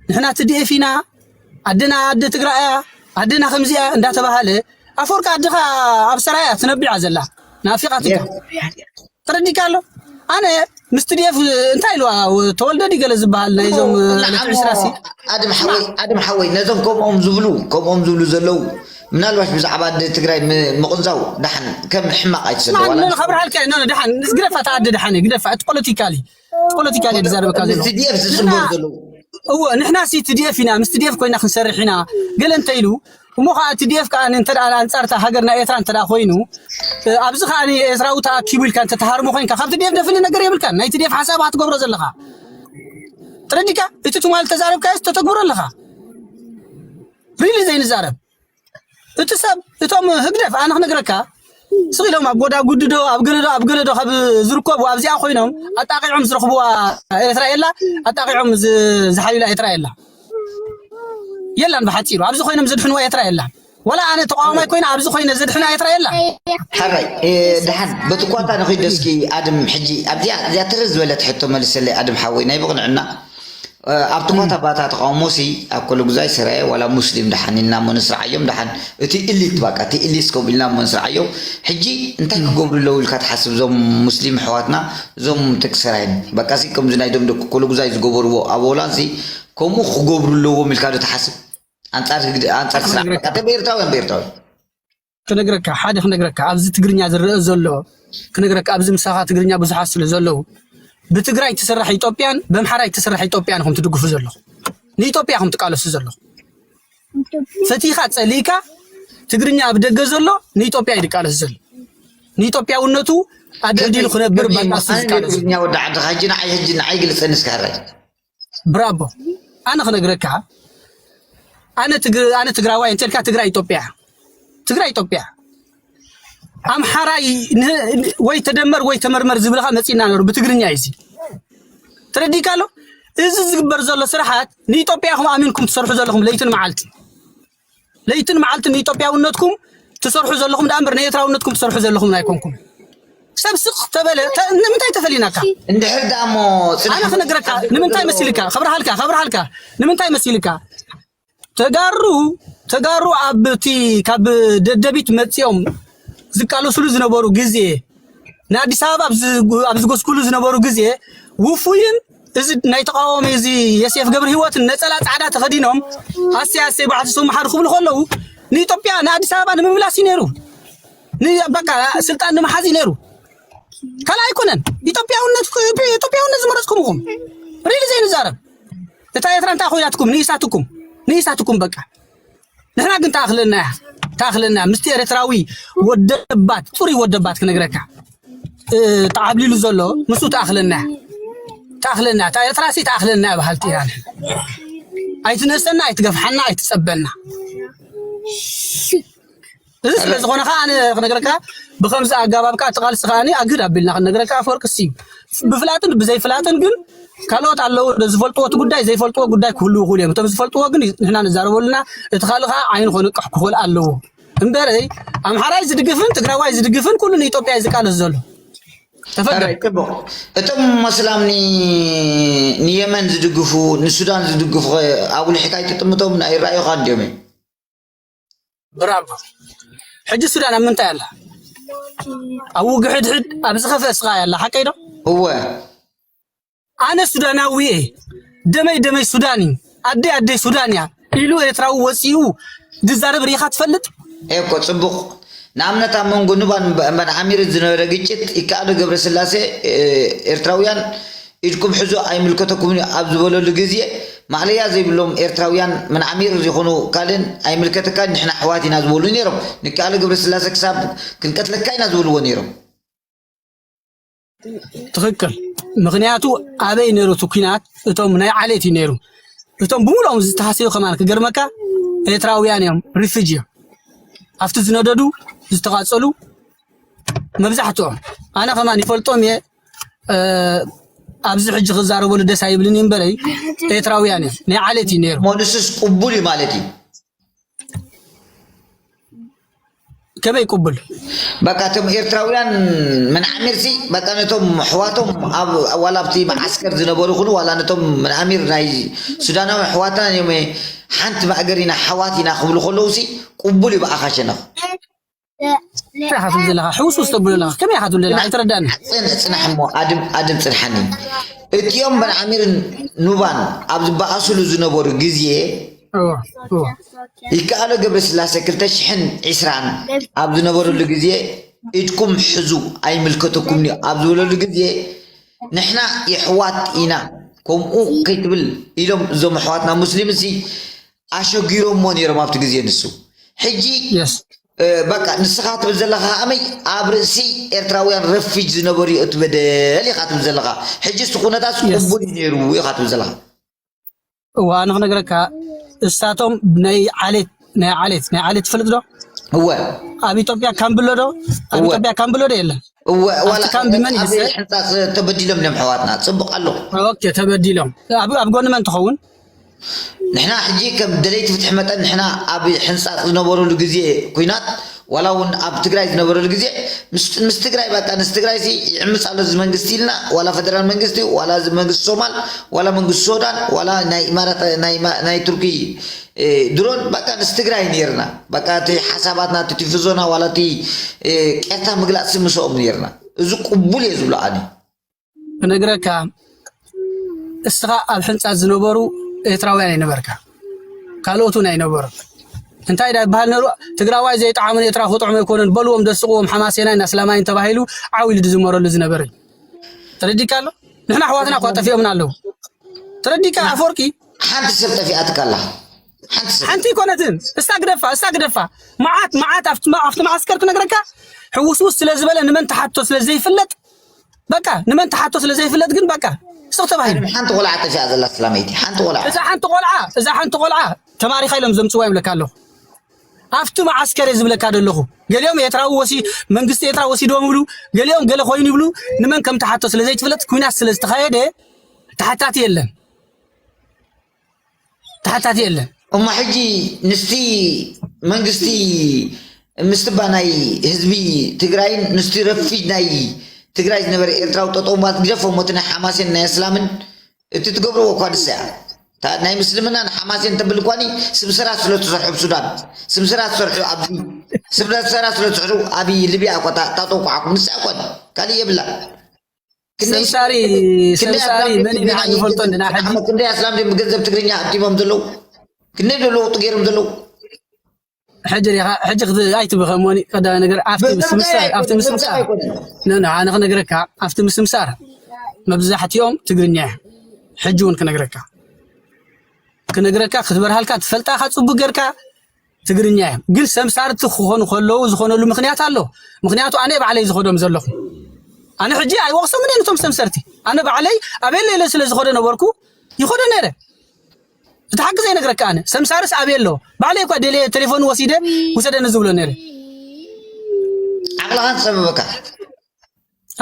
ንሕና ትዲኤፍ ኢና፣ ኣደና ኣደ ትግራይ እያ፣ ኣደና ከምዚኣ እንዳተባሃለ ኣፈወርቂ ኣደኻ ኣብ ሰራያ ትነቢዓ ዘላ ናፊቓትካ ተረዲካ ኣሎ። ኣነ ምስ ትዲኤፍ እንታይ ኢልዋ ተወልደ ድዩ ገለ ዝበሃል ናይዞም ንዓሞ ዕለተ ዕስራ ሲ ኣድም ሓወይ ኣድም ሓወይ ነዞም ከምኦም ዝብሉ ከምኦም ዝብሉ ዘለዉ ምናልባሽ ብዛዕባ ኣደ ትግራይ ም- ምቕንዛው ዳሓን ከም ሕማቕ ኣይትሰደዋላ ንዓነ ከብርሃልካ ኖ ደሓን ግደፋ ተኣደ ደሓን ግደፋ እቲ ፖለቲካሊ ፖለቲካሊ ዝዛረበካ ዘሎ ትዲኤፍ ዝፅንበሩ ዘለዉ እወ ንሕና ሲ ትዲኤፍ ኢና ምስ ትዲኤፍ ኮይና ክንሰርሕ ኢና ገለ እንተ ኢሉ እሞ ከዓ ትዲኤፍ ከዓ እንተ ኣንፃር እታ ሃገር ናይ ኤርትራ እንተ ኮይኑ ኣብዚ ከዓ ኤርትራዊ ተኣኪቡ ኢልካ እንተተሃርሞ ኮይንካ ካብ ትዲኤፍ ደፍሊ ነገር የብልካን ናይ ትዲኤፍ ሓሳብ ክትገብሮ ዘለካ ተረዲካ እቲ ትማል ተዛረብካዮ ተተግብሮ ኣለካ ሪሊ ዘይንዛረብ እቲ ሰብ እቶም ህግደፍ ኣነ ክነግረካ ስቕ ኢሎም ኣብ ጎዳ ጉድዶ ኣብ ገለዶ ኣብ ገለዶ ካብ ዝርከቡ ኣብዚኣ ኮይኖም ኣጣቂዖም ዝረኽብዋ ኤርትራ የላ ኣጣቂዖም ዝሓልዩላ ኤርትራ የላ የላን ብሓፂሩ ኣብዚ ኮይኖም ዘድሕንዋ ኤርትራ የላ ወላ ኣነ ተቃዋማይ ኮይነ ኣብዚ ኮይነ ዘድሕና ኤርትራ የላ ሓራይ ድሓን በቲ ኳታ ንኺድ እስኪ ኣድም ሕጂ ኣብዚኣ እዚኣ ትርር ዝበለት ሕቶ መልሰለይ ኣድም ሓወይ ናይ ብቕንዕና ኣብቲ ኳታ ባታ ተቃውሞ ሲ ኣብ ኮለጉዛይ ሰራየ ዋላ ሙስሊም ደሓን ኢልና እሞ ንስርዓዮም ደሓን እቲ ኢሊት ባቃ እቲ ኢሊት ከምኡ ኢልና እሞ ንስርዓዮም ሕጂ እንታይ ክገብሩ ኣለዉ ኢልካ ትሓስብ እዞም ሙስሊም ኣሕዋትና እዞም ደቂ ሰራየን በቃ ሲ ከምዚ ናይ ዶም ደቂ ኮለጉዛይ ዝገበርዎ ኣብ ሆላንድ ሲ ከምኡ ክገብሩ ኣለዎም ኢልካ ዶ ትሓስብ ኣንጻር ህግዲ ኣንጻር ስራሕ በቃ ተበኤርታውያን በኤርታውያን ክነግረካ ሓደ ክነግረካ ኣብዚ ትግርኛ ዝረአ ዘሎ ክነግረካ ኣብዚ ምሳኻ ትግርኛ ብዙሓት ስለ ዘለዉ ብትግራይ ትስራሕ ኢትዮጵያን በምሓራይ ትስራሕ ኢትዮጵያን ኢኹም ትድግፉ ዘለኹ ንኢትዮጵያ ኢኹም ትቃለሱ ዘለኹ ፈቲኻ ጸሊእካ ትግርኛ ኣብ ደገ ዘሎ ንኢትዮጵያ እዩ ዝቃለስ ዘሎ ንኢትዮጵያውነቱ ኣደልዲሉ ክነብር ባቃሱ ዝቃለስ ትግርኛ ወዲ ዓድኻ ሕጂ ንዓይ ሕጂ ንዓይ ግልፀኒ እስካረይ ብራቦ ኣነ ክነግረካ ኣነ ትግ ኣነ ትግራዋይ እንተልካ ትግራይ ኢትዮጵያ ትግራይ ኢትዮጵያ ኣምሓራይ ወይ ተደመር ወይ ተመርመር ዝብልካ መፂና ነሩ ብትግርኛ እዩ ተረዲካ ኣሎ እዚ ዝግበር ዘሎ ስራሓት ንኢትዮጵያ ኢኹም ኣሚንኩም ትሰርሑ ዘለኹም ለይትን መዓልቲ ለይትን መዓልትን ንኢትዮጵያውነትኩም ትሰርሑ ዘለኹም ደኣ እምበር ንኤርትራውነትኩም ትሰርሑ ዘለኹም ኣይኮንኩም። ሰብ ስቕ ተበለ ንምንታይ ተፈሊናካ? እንድሕር ደኣ እሞ ኣነ ክነግረካ ንምንታይ መሲልካ ከብርሃልካ ከብርሃልካ ንምንታይ መሲልካ ተጋሩ ተጋሩ ኣብቲ ካብ ደደቢት መፂኦም ዝቃለሱሉ ዝነበሩ ግዜ ንኣዲስ ኣበባ ኣብ ዝጎስጉሉ ዝነበሩ ግዜ ውፉይን እዚ ናይ ተቃዋሚ እዚ የሴፍ ገብረ ህይወትን ነፀላ ፃዕዳ ተኸዲኖም ኣሰይ ኣሰይ ባሕቲ ሰው መሓሪ ክብሉ ከለዉ ንኢትዮጵያ ንኣዲስ ኣበባ ንምምላስ እዩ ነይሩ በቃ ስልጣን ንምሓዝ እዩ ነይሩ ካልእ ኣይኮነን ኢትዮጵያውነት ኢትዮጵያውነት ዝመረፅኩም ኢኹም ሪሊ ዘይንዛረብ እታ ኤርትራ እንታይ ኮይናትኩም ንኢሳትኩም ንኢሳትኩም በቃ ንሕና ግን ተኣኽለና እያ ተኣኽለና ምስቲ ኤርትራዊ ወደባት ፅሩይ ወደባት ክነግረካ ተዓብሊሉ ዘሎ ምስኡ ተኣኽለና እያ ተኣኽለና እያ እታ ኤርትራ ሲ ተኣኽለና እያ በሃልቲ ኢና ንሕና ኣይትነሰና ኣይትገፍሓና ኣይትፀበና እዚ ስለ ዝኾነ ከዓ ኣነ ክነግረካ ብከምዚ ኣጋባብ ከዓ እቲ ቃልሲ ከዓ ኣግድ ኣቢልና ክንነግረካ ኣፈወርቂ ሲ ብፍላጥን ብዘይፍላጥን ግን ካልኦት ኣለዉ ዝፈልጥዎ እቲ ጉዳይ ዘይፈልጥዎ ጉዳይ ክህልዉ ይኽእሉ እዮም እቶም ዝፈልጥዎ ግን ንሕና ንዛረበሉና እቲ ካልእ ከዓ ዓይኑ ከንቅሕ ክኽእል ኣለዎ እምበረይ ኣምሓራይ ዝድግፍን ትግራዋይ ዝድግፍን ኩሉ ንኢትዮጵያ እዩ ዝቃለስ ዘሎ ተፈደ እቶም መስላም ንየመን ዝድግፉ ንሱዳን ዝድግፉ ኣብኡ ልሒካ ኣይትጥምቶም ኣይረኣዩካ እንዲዮም እዮም ብራቦ ሕጂ ሱዳን ኣብ ምንታይ ኣላ ኣብ ውግእ ሕድሕድ ኣብ ዝኸፍአ ስቓይ ኣላ ሓቀይ ዶ እወ ኣነ ሱዳናዊ እየ ደመይ ደመይ ሱዳን እዩ ኣደይ ኣደይ ሱዳን እያ ኢሉ ኤርትራዊ ወፂኡ ዝዛረብ ርኢኻ ትፈልጥ እኮ ፅቡቕ ንኣብነት ኣብ መንጎ ንባን መን ዓሚር ዝነበረ ግጭት ይከኣዶ ገብረስላሴ ኤርትራውያን ኢድኩም ሕዙ ኣይምልከተኩምን እዩ ኣብ ዝበለሉ ግዜ ማእለያ ዘይብሎም ኤርትራውያን ምንዓሚር ይኹኑ ካልእን ኣይምልከተካ ንሕና ኣሕዋት ኢና ዝበሉ ነይሮም ንካለ ገብረስላሴ ክሳብ ክንቀትለካ ኢና ዝብልዎ ነይሮም ትኽክል ምኽንያቱ ኣበይ ነይሩ እቲ ኩናት እቶም ናይ ዓሌት እዩ ነይሩ እቶም ብምሉኦም ዝተሃሰዩ ከማን ክገርመካ ኤርትራውያን እዮም ሪፊጂ እዮም ኣብቲ ዝነደዱ ዝተቓፀሉ መብዛሕትኦም ኣነ ከማን ይፈልጦም እየ ኣብዚ ሕጂ ክዛረበሉ ደስ ኣይብልን እዩ እምበረይ ኤርትራውያን እዮም ናይ ዓሌት እዩ ነይሩ ሞንስስ ቅቡል እዩ ማለት እዩ ከመይ ቅቡል? በቃ እቶም ኤርትራውያን መናዕሚርሲ በቃ ነቶም ኣሕዋቶም ኣብ ዋላ ኣብቲ መዓስከር ዝነበሩ ይኹኑ ዋላ ነቶም መናዕሚር ናይ ሱዳናዊ ኣሕዋትና እዮም። ሓንቲ ማእገር ኢና፣ ኣሕዋት ኢና ክብሉ ከለውሲ ቅቡል እዩ ብኣኻ ሸነኽ። እንታይ ኢኻ ትብል ዘለኻ? ሕውስውስ ተብሎ ኣለኻ። ከመይ ኢኻ ትብል ዘለኻ? ኣይተረዳእኒ። ጽን- ጽናሕ እሞ ኣድም ኣድም ጽንሓኒ። እቲኦም መናዕሚርን ኑባን ኣብ ዝበኣስሉ ዝነበሩ ግዜ እዎ፣ እዎ። ይከኣሎ ገብረስላሴ ክልተ ሽሕን ዕስራን ኣብ ዝነበረሉ ግዜ ኢድኩም ሕዙ ኣይምልከተኩም እዩ ኣብ ዝበለሉ ግዜ ንሕና የሕዋት ኢና ከምኡ ከይትብል ኢሎም እዞም ኣሕዋትና ሙስሊም ሲ ኣሸጊሮሞ ነይሮም ኣብቲ ግዜ ንሱ ሕጂ የስ እ፣ በቃ ንስኻ ትብል ዘለኻ ከመይ ኣብ ርእሲ ኤርትራውያን ረፊጅ ዝነበሩ እዩ እቲ በደል ኢኻ ትብል ዘለኻ ሕጂ እቲ ኩነታት የስ ቅቡል እዩ ነይሩ ኢኻ ትብል ዘለኻ እዋ ኣነ ክነግረካ እሳቶም ናይ ዓሌት ናይ ዓሌት ናይ ዓሌት ትፈልጥ ዶ እወ ኣብ ኢትዮጵያ ካምብሎ ዶ ኣብ እወ ኢትዮጵያ ካምብሎ ዶ የለን እወ ኣብቲ ዋላ ካምቢ መን እዩ ኣብ ዝስዕር ሕንፃፅ ተበዲሎም እዮም ኣሕዋትና ፅቡቅ ኣለኹ ኦኬ ተበዲሎም ኣብ ኣብ ጎኒ መን ትኸውን ንሕና ሕጂ ከም ደለይቲ ፍትሒ መጠን ንሕና ኣብ ሕንፃፅ ዝነበረሉ ግዜ ኩናት ዋላ እውን ኣብ ትግራይ ዝነበረሉ ግዜ ምስ ምስ ትግራይ በቃ ንስ ትግራይ ሲ ይዕምፅ ኣሎ እዚ መንግስቲ ኢልና ዋላ ፈደራል መንግስቲ ዋላ እዚ መንግስቲ ሶማል ዋላ መንግስቲ ሱዳን ዋላ ናይ ኢማራት ናይ ኢማ- ናይ ቱርኪ እ፣ ድሮን በቃ ንስ ትግራይ ነርና በቃ እቲ ሓሳባትና እቲ ቲፍዞና ዋላ እቲ እ፣ ቄርታ ምግላፅ ሲ ምስኦም ነርና እዚ ቅቡል እየ ዝብሎ ኣነ ክነግረካ እስኻ ኣብ ሕንፃ ዝነበሩ ኤርትራውያን ኣይነበርካ ካልኦት እውን ኣይነበሩ እንታይ ዳ ይበሃል ነሩ ትግራዋይ ዘይጠዓሙ ኤርትራ ክጥዕሙ ኣይኮኑን በልዎም ደስቅዎም ሓማሴናይን ኣስላማይን ተባሂሉ ዓው ኢሉ ዝዝመረሉ ዝነበረ እዩ ተረዲካ ኣሎ ንሕና ኣሕዋትና እኳ ጠፊኦምና ኣለዉ ተረዲካ ኣፈወርቂ ሓንቲ ሰብ ጠፊኣትካ ኣላ ሓንቲ ሰብ ሓንቲ ይኮነትን እሳ ግደፋ እሳ ግደፋ መዓት መዓት ኣብቲ ማ- ኣብቲ ማዓስከር ክነግረካ ሕውስውስ ስለ ዝበለ ንመን ተሓቶ ስለ ዘይፍለጥ በቃ ንመን ተሓቶ ስለ ዘይፍለጥ ግን በቃ ስቕ ተባሂሉ ሓንቲ ቆልዓ ጠፊኣ ዘላ ስላመይቲ ሓንቲ ቆልዓ እዛ ሓንቲ ቆልዓ እዛ ሓንቲ ቆልዓ ተማሪኻ ኢሎም ዘምፅዋ ይብለካ ኣለኹ ኣብቲ መዓስከር እየ ዝብለካ ዘለኹ ገሊኦም ኤርትራዊ ወሲ መንግስቲ ኤርትራ ወሲድዎም ይብሉ ገሊኦም ገለ ኮይኑ ይብሉ ንመን ከም ተሓቶ ስለ ዘይትፍለጥ ኩናት ስለ ዝተኻየደ ተሓታቲ የለን ተሓታቲ የለን እሞ ሕጂ ንስቲ መንግስቲ ምስትባ ናይ ህዝቢ ትግራይን ንስቲ ረፊድ ናይ ትግራይ ዝነበረ ኤርትራዊ ጠጠውባት ግደፎም እቲ ናይ ሓማሴን ናይ እስላምን እቲ ትገብርዎ እኳ ንሳ እያ እታ ናይ ምስልምና ንሓማሴን ተብል እኳኒ ስምስራት ስለ ትሰርሑ ኣብ ሱዳን ስምስራት ትሰርሑ ኣብዚ ስምስራት ስለ ትሰርሑ ኣብ ሊብያ እኳ ታጠውቋዓኩም ንሳ እኳ ካልእ የብላ ሰምሳሪ ሰምሳሪ መን ኢና ንፈልጦ እንድና ሕጂ ክንደይ ኣስላም ድዮም ብገንዘብ ትግርኛ ኣቅዲሞም ዘለዉ ክንደይ ዶ ለውጢ ገይሮም ዘለዉ ሕጂ ዲኻ ሕጂ ክት- ኣይትብኸሞኒ ቀዳማይ ነገር ኣብቲ ምስምሳር ኣብቲ ምስምሳር ነነ ኣነ ክነግረካ ኣብቲ ምስምሳር መብዛሕትኦም ትግርኛ እዮም ሕጂ እውን ክነግረካ ክነግረካ ክትበርሃልካ ትፈልጣኻ ፅቡቅ ጌርካ ትግርኛ እዮም ግን ሰምሳርቲ ክኾኑ ከለዉ ዝኾነሉ ምክንያት ኣሎ ምክንያቱ ኣነ ባዕለይ ዝኸዶም ዘለኹ ኣነ ሕጂ ኣይወቕሶምን እየ ነቶም ሰምሰርቲ ኣነ ባዕለይ ኣበየለ ኢለ ስለ ዝኸዶ ነበርኩ ይኸዶ ነይረ እቲ ሓቂ ዘይነግረካ ኣነ ሰምሳርስ ኣበየ ኣሎ ባዕለይ እኳ ደልየ ቴሌፎን ወሲደ ውሰደኒ ዝብሎ ነይረ ዓቕልኻን ዝፀበበካ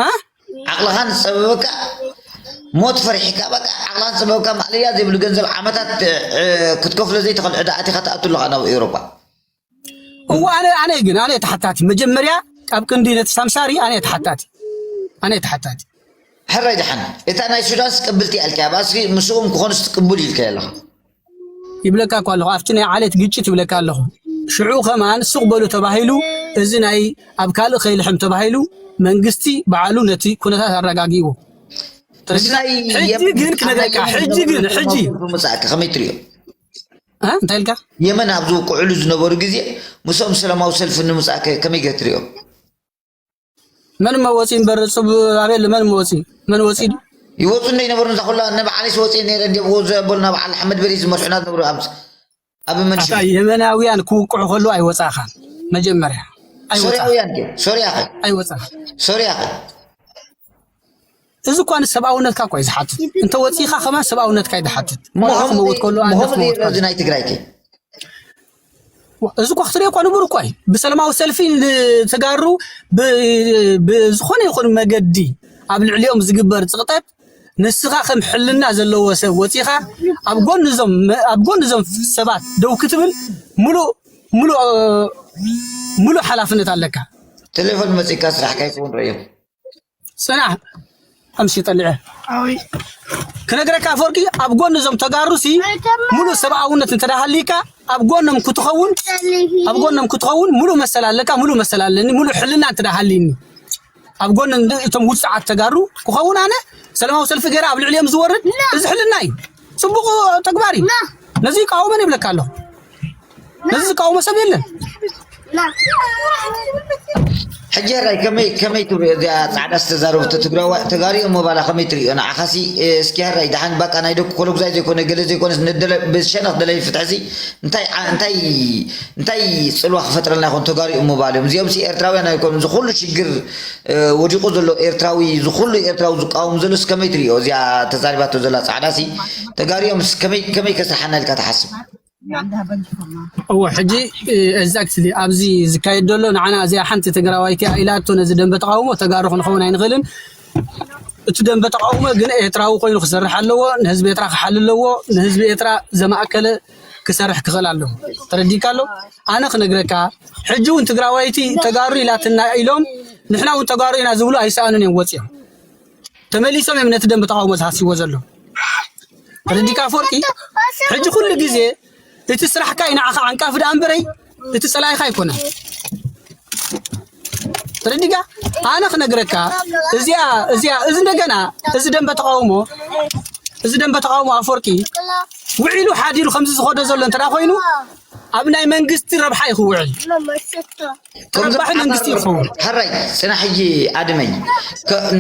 አ? ዓቕልኻን ዝፀበበካ ሞት ፈሪሕካ በቃ ዓቕልኻን ዝፀበበካ ማእለያ ዘይብሉ ገንዘብ ዓመታት እ፣ ክትከፍሎ ዘይትኽእል ዕዳ ኣቲኻ ትኣቱ ኣለኻ ናብ ኤውሮጳ እዋ ኣነ ኣነ ግን ኣነ ተሓታቲ መጀመርያ ኣብ ቅንዲ ነቲ ሳምሳሪ ኣነ ተሓታቲ ኣነ ተሓታቲ ሕራይ ደሓን እታ ናይ ሱዳንስ ቅብልቲ ኣልካ ኣብ ኣስሪ ምስኦም ክኾኑስ ትቅቡል ኢልካ ኣለኻ ይብለካ እኮ ኣለኹ ኣብቲ ናይ ዓሌት ግጭት ይብለካ ኣለኹ ሽዑ ከማን ሱቕ በሉ ተባሂሉ እዚ ናይ ኣብ ካልእ ከይልሕም ተባሂሉ መንግስቲ ባዕሉ ነቲ ኩነታት ኣረጋጊዎ ምስ ናይ ሕጂ ግን ክነግረካ ሕጂ ግን ሕጂ ምፃእካ ከመይ ትሪኦ እ? እንታይ ኢልካ የመን ኣብ ዝውቅዕሉ ዝነበሩ ግዜ ምስኦም ሰላማዊ ሰልፊ ንምፃእ ከ- ከመይ ገ ትሪኦ መን መወፂ እምበር ፅብ ኣቤል መን መወፂ መን ወፂ ድዩ? ይወፁ እንደ ይነበሩ እዛ ኩላ እነ በዓለይስ ወፅየ ነይረ እንዲኦም ወዘ በሉና በዓል ኣሕመድ በሪ ዝመርሑና ዝነበሩ ኣብ ኣብ መንሽ ኣታ የመናውያን ክውቅዑ ከለዉ ኣይወፃኻን መጀመርያ ኣይወፃ ሶርያውያን ድዮም ሶርያ ኸ ኣይወፃኻን ሶርያ ኸ እዚ እኳ ንሰብኣውነትካ እኳ እዩ ዝሓትት እንተ ወፂኻ ከማን ሰብኣውነትካ እዩ ዝሓትት ቆልዓ ክመውት ከሎ ኣደ ክመውት ከሎ እዚ ናይ ትግራይ ከ እዚ እኳ ክትሪኦ እኳ ንቡር እኳ እዩ ብሰላማዊ ሰልፊ ንተጋሩ ብ- ብዝኾነ ይኹን መገዲ ኣብ ልዕሊኦም ዝግበር ፅቕጠት ንስኻ ከም ሕልና ዘለዎ ሰብ ወፂኻ ኣብ ጎኒ እዞም ኣብ ጎኒ እዞም ሰባት ደው ክትብል ሙሉእ ሙሉእ ሙሉእ ሓላፍነት ኣለካ። ቴሌፎን መፂካ ስራሕ ካይትውን ረእዮም ፅናሕ ኣምሲ ጠሊዐ ክነግረካ ኣፈወርቂ፣ ኣብ ጎኒ እዞም ተጋሩ ሲ ሙሉእ ሰብኣውነት እንተዳሃሊካ ኣብ ጎኖም ክትኸውን ኣብ ጎኖም ክትኸውን ሙሉእ መሰል ኣለካ፣ ሙሉእ መሰል ኣለኒ፣ ሙሉእ ሕልና እንተዳሃሊኒ ኣብ ጎኒ እቶም ውፅዓት ተጋሩ ክኸውን ኣነ ሰላማዊ ሰልፊ ገይረ ኣብ ልዕሊኦም ዝወርድ እዚ ሕልና እዩ። ፅቡቕ ተግባር እዩ። ነዚ ይቃወመን ይብለካ ኣለኹ። ነዚ ዝቃወሞ ሰብ የለን። ሕጂ ሕራይ ከመይ ከመይ ትሪኦ እዚኣ ፃዕዳ ዝተዛረበቶ ትግራዋ ተጋሪኦም ምባላ ከመይ ትሪኦ ንዓኻሲ? እስኪ ሕራይ ደሓን በቃ ናይ ደቂ ኮሎጉዛይ ዘይኮነ ገለ ዘይኮነስ ንደለ ብሸነኽ ደለይ ፍትሕሲ እንታይ ዓ- እንታይ እንታይ ፅልዋ ክፈጥረልና ይኾን ተጋሪኦም ምባል እዮም እዚኦም ሲ ኤርትራውያን ኣይኮኑ እዚ ኩሉ ሽግር ወዲቁ ዘሎ ኤርትራዊ ዝኩሉ ኤርትራዊ ዝቃወም ዘሎስ ከመይ ትሪኦ እዚኣ ተዛሪባቶ ዘላ ፃዕዳ ሲ ተጋሪኦም ከመይ ከመይ ከስርሓና ኢልካ ትሓስብ እወ ሕጂ exactly ኣብዚ ዝካየድ ዘሎ ንዓና እዚኣ ሓንቲ ትግራዋይቲ ኢላቶ ነዚ ደንበ ተቃውሞ ተጋሩ ክንኸውን ኣይንኽእልን። እቲ ደንበ ተቃውሞ ግን ኤርትራዊ ኮይኑ ክሰርሕ ኣለዎ። ንህዝቢ ኤርትራ ክሓል ኣለዎ። ንህዝቢ ኤርትራ ዘማእከለ ክሰርሕ ክኽእል ኣለዎ። ተረዲካ ኣሎ። ኣነ ክነግረካ ሕጂ እውን ትግራዋይቲ ተጋሩ ኢላትና ኢሎም ንሕና እውን ተጋሩ ኢና ዝብሉ ኣይሰኣኑን እዮም ወፂኦም ተመሊሶም እዮም ነቲ ደንበ ተቃውሞ ዝሃስይዎ ዘለዉ። ተረዲካ ኣፈወርቂ ሕጂ ኩሉ ግዜ እቲ ስራሕካ እዩ ንዓኻ ዓንቃፊ ደኣ እምበረይ እቲ ፀላኢኻ ኣይኮነን። ተረዲካ ኣነ ክነግረካ እዚኣ እዚኣ እዚ እንደገና እዚ ደንበ ተቃውሞ እዚ ደንበ ተቃውሞ ኣፈወርቂ ውዒሉ ሓዲሩ ከምዚ ዝኸዶ ዘሎ እንተ ኮይኑ ኣብ ናይ መንግስቲ ረብሓ እዩ ክውዕል። ተረባሒ መንግስቲ ይኸውን። ሕራይ ፅና ሕጂ ኣድመይ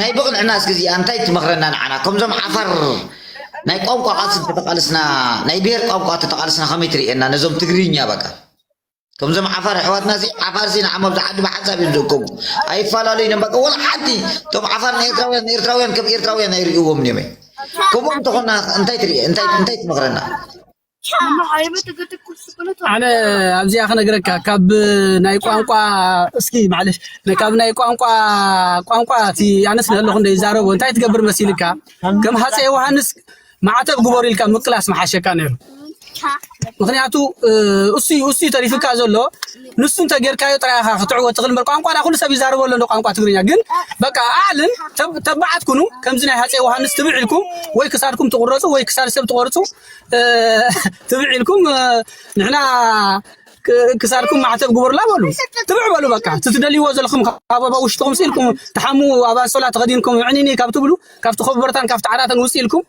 ናይ ብቕንዕና እስኪ እዚኣ እንታይ ትመኽረና ንዓና ከምዞም ዓፋር ናይ ቋንቋ ቃልሲ ተተቃልስና ናይ ብሄር ቋንቋ ተተቃልስና ከመይ ትርእየና ነዞም ትግርኛ በቃ ከምዞም ዓፋር ኣሕዋትና ሲ ዓፋር ሲ ንዓሞም ዝዓዲ ብሓንሳብ እዮም ዝእከቡ ኣይፈላለዩን እዮም በቃ ወላ ሓንቲ እቶም ዓፋር ንኤርትራውያን ንኤርትራውያን ከም ኤርትራውያን ኣይርእይዎም እዮም ከምኡ እንተኾና እንታይ ትርኢ እንታይ እንታይ ትመኽረና ኣነ ኣብዚኣ ክነግረካ ካብ ናይ ቋንቋ እስኪ ማለሽ ካብ ናይ ቋንቋ ቋንቋ እቲ ኣነስ ንህለኹ እንደ ይዛረቦ እንታይ ትገብር መሲልካ ከም ሃፀ ዮሃንስ ማዕተብ ግበሩ ኢልካ ምቅላስ መሓሸካ ነይሩ ምክንያቱ እሱ እሱ ተሪፍካ ዘሎ ንሱ እንተ ጌርካዮ ጥራይ ኢኻ ክትዕወት ትኽእል እምበር ቋንቋ ዳ ኩሉ ሰብ ይዛረቦ ኣሎ እንዶ ቋንቋ ትግርኛ ግን በቃ ኣዕልን ተባዓት ኩኑ ከምዚ ናይ ሃፀ ዮሃንስ ትብዕ ኢልኩም ወይ ክሳድኩም ትቑረፁ ወይ ክሳድ ሰብ ትቖርፁ ትብዕ ኢልኩም ንሕና ክሳድኩም ማዕተብ ግበሩላ በሉ ትብዕ በሉ በቃ እቲ ትደልይዎ ዘለኹም ካብ ኣባ ውሽጥኹም ስኢልኩም ትሓሙ ኣብ ኣንሶላ ተኸዲንኩም ዕኒኒ ካብ ትብሉ ካብቲ ኮበርታን ካብቲ ዓራተን ውፅእ ኢልኩም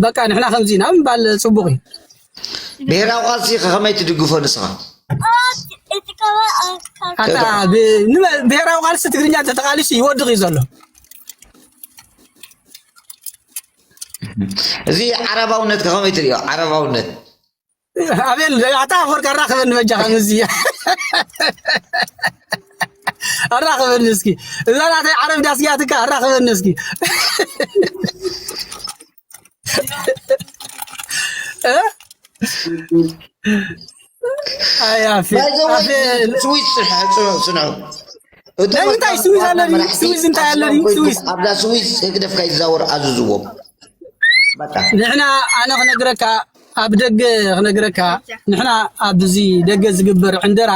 በቃ ንሕና ከምዚ ኢና ምባል ፅቡቕ እዩ ብሄራዊ ቃልሲ ከመይ ትድግፎ ንስኻ ኣታ ብሄራዊ ቃልሲ ትግርኛ ተተቃሊሱ ይወድቕ እዩ ዘሎ እዚ ዓረባውነት ከመይ ትሪኦ ዓረባውነት ኣቤል ኣታ ኣፈወርቂ ኣራኽበኒ በጃኻ ምስዚ ኣራኽበኒ እስኪ እዛ ናተይ ዓረብ ዳስያትካ ኣራኽበኒ እስኪ ኣይ ኣፌል ኣፌል ስዊዝ ስንዑ እንታይ ስዊዝ ኣለኒ ስዊዝ እንታይ ኣለኒ ስዊዝ ኣብዛ ስዊዝ ህግደፍካ ይዛወር ኣዝዝዎም ንሕና ኣነ ክነግረካ ኣብ ደገ ክነግረካ ንሕና ኣብዚ ደገ ዝግበር ዕንደራ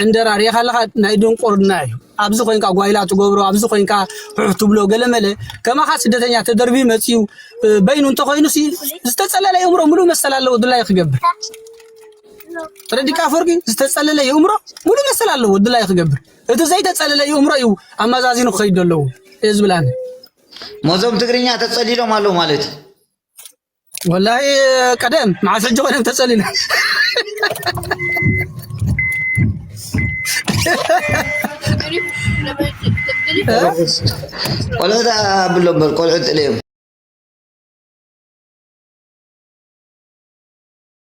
ዕንደራ ሪኢኻ ኣለኻ ናይ ድንቁርና እዩ ኣብዚ ኮይንካ ጓይላ ትገብሮ ኣብዚ ኮይንካ ሑሕ ትብሎ ገለመለ ከማኻ ስደተኛ ተደርቢ መፅዩ በይኑ እንተኮይኑ ዝተፀለለ የእምሮ ሙሉእ መሰል ኣለዎ ድላይ ክገብር ተረዲካ ኣፈወርቂ ዝተፀለለ የእምሮ ሙሉእ መሰል ኣለዎ ድላይ ክገብር እቲ ዘይተፀለለ የእምሮ እዩ ኣመዛዚኑ ክኸይድ ኣለዎ እየ ዝብል ኣነ ሞዞም ትግርኛ ተፀሊሎም ኣለዉ ማለት እዩ ወላሂ ቀደም መዓስ ሕጂ ኮይኖም ተፀሊሎም ቆልዑ ብሎ በር ቆልዑ ጥለዮም